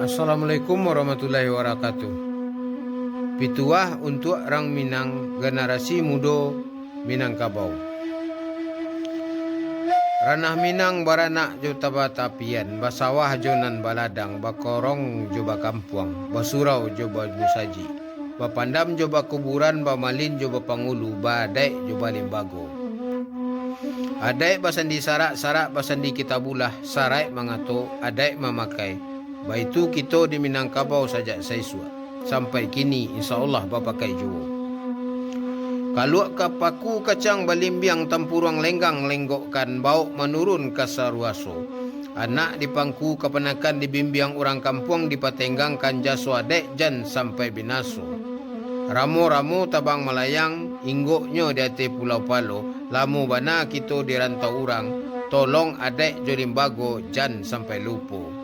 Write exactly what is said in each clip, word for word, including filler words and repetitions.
Assalamualaikum warahmatullahi wabarakatuh. Pituah untuak rang Minang, generasi mudo Minangkabau. Ranah Minang baranak jo tabatapian, basawah jo nan baladang, bakorong jo bakampuang, basurau jo bamusajik, bapandam jo bakuburan, bamalin jo bapangulu, baadaik jo balimbago. Adaik basandi sarak, sarak basandi kitabullah, saraik mangato, adaik mamakai. Baitu kito di Minangkabau sajak saisuak sampai kini, insya Allah bapakai juo. Kaluak ka paku kacang balimbiang, tampuruang lenggang lenggokkan, baok manurun ka saruaso. Anak dipangku kapanakan, dibimbiang urang kampuang, dipatenggangkan jaso adaik jan sampai binaso. Ramo-ramo tabang malayang, inggoknyo di ateh pulau palo, lamo bana kito di rantau urang, tolong adaik jo limbago jan sampai lupo.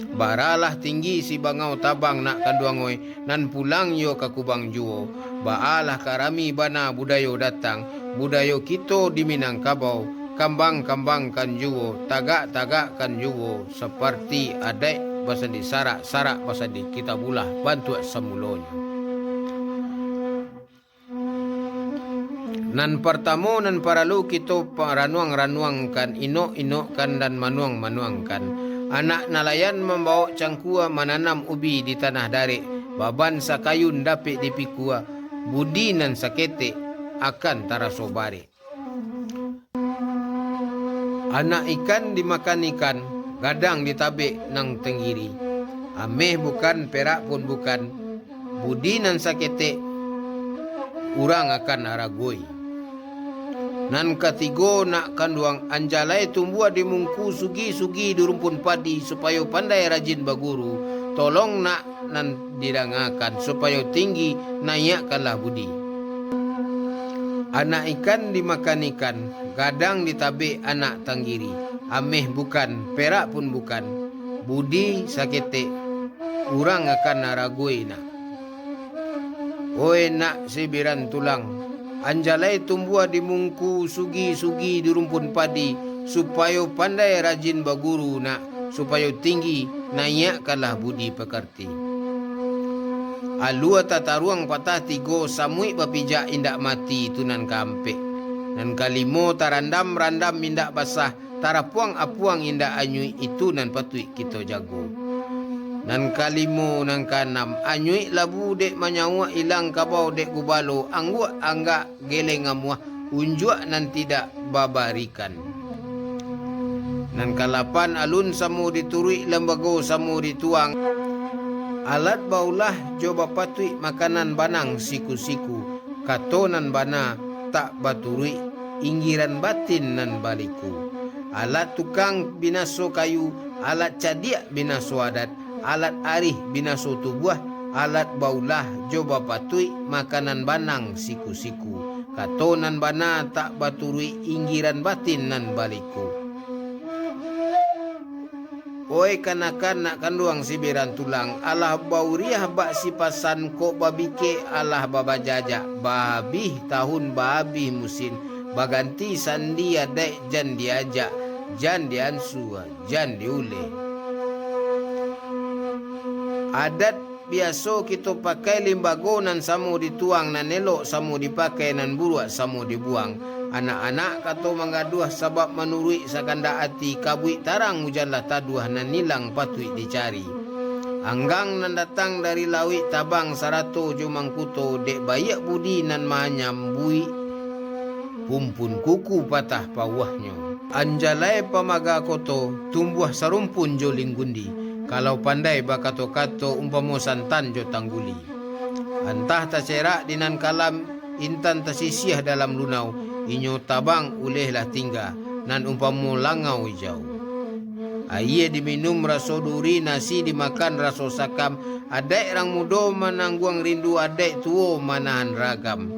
Baralah tinggi si bangau tabang nak kanduang oi, nan pulang iyo ka kubang juo. Baalah ka rami bana budayo datang, budayo kito di Minangkabau, kambang-kambangkan juo, tagak-tagakkan juo, saparti adaik basandi sarak, sarak basandi kitabullah bantuak samulonyo. Nan partamo nan paralu kito paranuang-ranuangkan, inok-inokkan, dan manuang-manuangkan. Anak nalayan mambawok cangkua, mananam ubi di tanah darek, baban sakayun dapek dipikua, budi nan saketek akan taraso barek. Anak ikan dimakan ikan, gadang ditabek nan tanggiri. Ameh bukan, perak pun bukan, budi nan saketek, urang akan aragoi. Nan katigo nak kanduang, anjalai tumbuah di mungku, sugi-sugi di rumpun padi, supayo pandai rajin baguru. Tolong nak nan didangakan, supayo tinggi, naiakkanlah budi. Anak ikan dimakan ikan, gadang ditabek anak tanggiri. Ameh bukan, perak pun bukan, budi saketek, urang akan aragoi nak. Oi nak sibiran tulang, anjalai tumbuah di mungku, sugi-sugi di rumpun padi, supayo pandai rajin baguru nak, supayo tinggi, naiakkanlah budi pakarti. Alua tataruang patah tigo, samuik bapijak indak mati, itu nan kaampek. Nan kalimo tarandam-randam indak basah, tarapuang-apuang indak anyuik, itu nan patuik kito jago. Nan kalimo, nan kaanam, anyuik labu dek manyauak, ilang kabau dek gubalo, angguak anggak geleng amuah, unjuak nan tidak babarikan. Nan kalapan, alun samo dituruik, lambago samo dituang. Alat baulah jo bapatuik, makanan banang siku-siku. Kato nan bana tak baturuik, inggiran batin nan baliku. Alat tukang binaso kayu, alat cadiak binaso adat, alat arih binaso tubuah, alat baulah jo bapatuik, makanan banang siku-siku. Kato nan bana tak baturuik, inggiran batin nan baliku. Oi kanakan nak kanduang sibiran tulang, alah bauriah bak sipasan, kok babikek alah babajajak, baabih tahun baabih musin, baganti sandi adaik jan diajak, jan diansua, jan diuleh. Adat biaso kito pakai, limbago nan samo dituang, nan elok samo dipakai, nan buruak samo dibuang. Anak-anak kato manggaduah, sabab manuruik sakandak ati, kabuik tarang ujan lah taduah, nan ilang patuik dicari. Anggang nan datang dari lauik, tabang sarato jo mangkuto, dek baiak budi nan manyambuik, pumpun kuku patah pauahnyo. Anjalai pamaga koto, tumbuah sarumpun jo linggundi, kalau pandai bakato-kato, umpamo santan jo tangguli. Antah taserak di nan kalam, intan tasisiah dalam lunau, inyo tabang uleh lah tingga, nan umpamo langau ijau. Ayie diminum raso duri, nasi dimakan raso sakam, adaik rang mudo manangguang rindu, adaik tuo manahan ragam.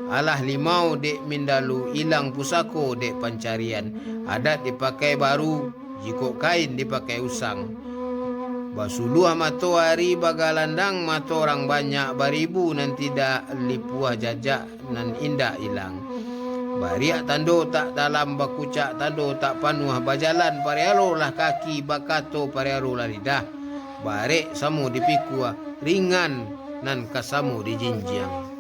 Alah limau dek mindalu, ilang pusako dek pancarian, adat dipakai baru, jikok kain dipakai usang. Basuluah matoari, bagalandang mato rang banyak, baribu nan tidak lipuah jajak, nan indak ilang. Bariak tando tak dalam, bakucak tando tak panuah, bajalan pariarolah kaki, bakato pariarolah lidah. Barek samo dipikua, ringan nan ka samo dijinjiang.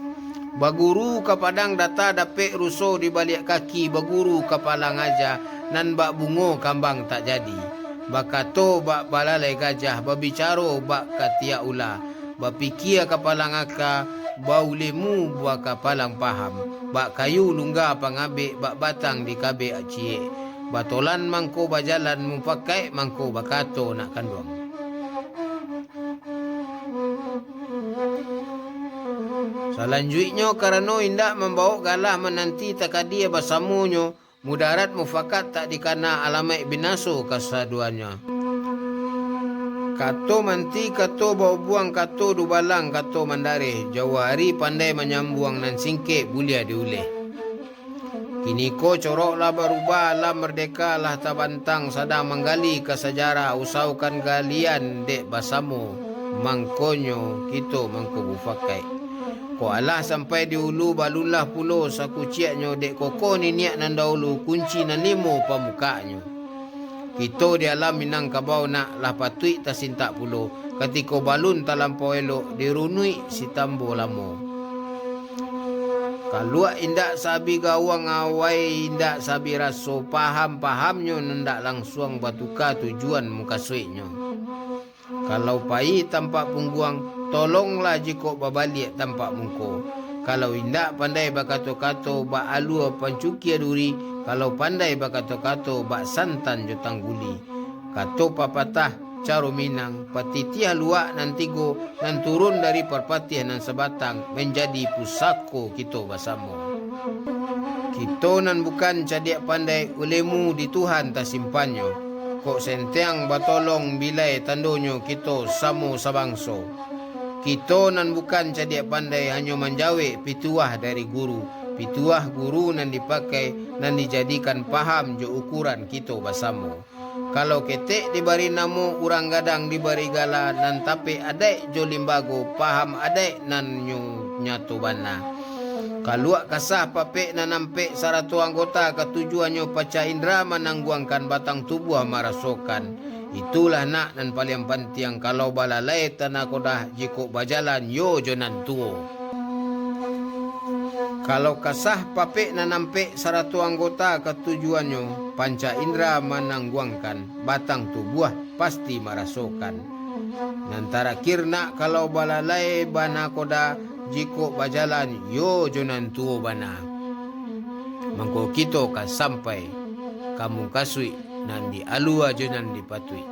Baguru ka padang data dapek ruso di baliak kaki, baguru ka palang aja nan bak bungo kambang tak jadi. Bakato bak balalai gajah, babicaro bak katiak ula, bapikia ka palang aka, baulemu bak ka palang paham, bak kayu lungga pangabek, bak batang dikabek ciek. Batolan mangko bajalan, mupakaik mangko bakato nak kanduang. Salanjuiknyo, karano indak mambawok galah mananti takadia basamonyo, mudarat mufakat tak dikana, alamaik binaso kasaduanyo. Kato manti, kato baubuang, kato dubalang, kato mandareh, jauah ari pandai manyambuang, nan singkek buliah diuleh. Kiniko corok lah barubah, alam mardeka lah tabantang, sadang manggali ka sajarah, usahokan galian dek basamo, mangkonyo kito mangko mufakaik. Kok alah sampai di ulu, balunlah pulo sakuciaknyo, dek kokoh niniak nan dahulu, kunci nan limo pamukaknyo. Kito di alam Minangkabau nak lah patuik tasintak pulo, katiko balun talampau elok dirunuik sitambo lamo. Kaluak indak sabi gawang, awai indak sabi raso, paham-pahamnyo nan indak langsuang batuka tujuan mukasuiknyo. Kalau payi tampak pungguang, tolonglah jikok babaliak tampak muko. Kalau indak pandai bakato-kato, bak alua pancukia duri, kalau pandai bakato-kato, bak santan jo tangguli. Kato papatah, caro Minang, patitiah luak nan tigo, nan turun dari parpatiah nan sabatang, manjadi pusako kito basamo. Kito nan bukan cadiak pandai, ulemu di Tuhan tasimpannyo. Kok sentiang batolong bilai, tandonyo kito samo sabangso. Kito nan bukan cadiak pandai, hanyo manjawek pituah dari guru. Pituah guru nan dipakai, nan dijadikan paham jo ukuran kito basamo. Kalau ketek dibari namo, urang gadang dibari gala, nan tapek adaik jo limbago, paham adaik nan nyo nyato bana. Kaluak kasah papek nan ampek, sarato anggota katujuannyo, panca indra manangguangkan, batang tubuah marasokan. Itulah nak nan paliang pantiang, kalau balalai tanakodah, jikok bajalan yo jo nan tuo. Kalau kasah papek nan ampek, sarato anggota katujuannyo, panca indra manangguangkan, batang tubuah pasti marasokan. Nan tarakhir nak, kalau balalai banakoda, jikok bajalan yo jo nan tuo bana. Mangko kito ka sampai ka mukasuik nan di alua jo nan dipatuik.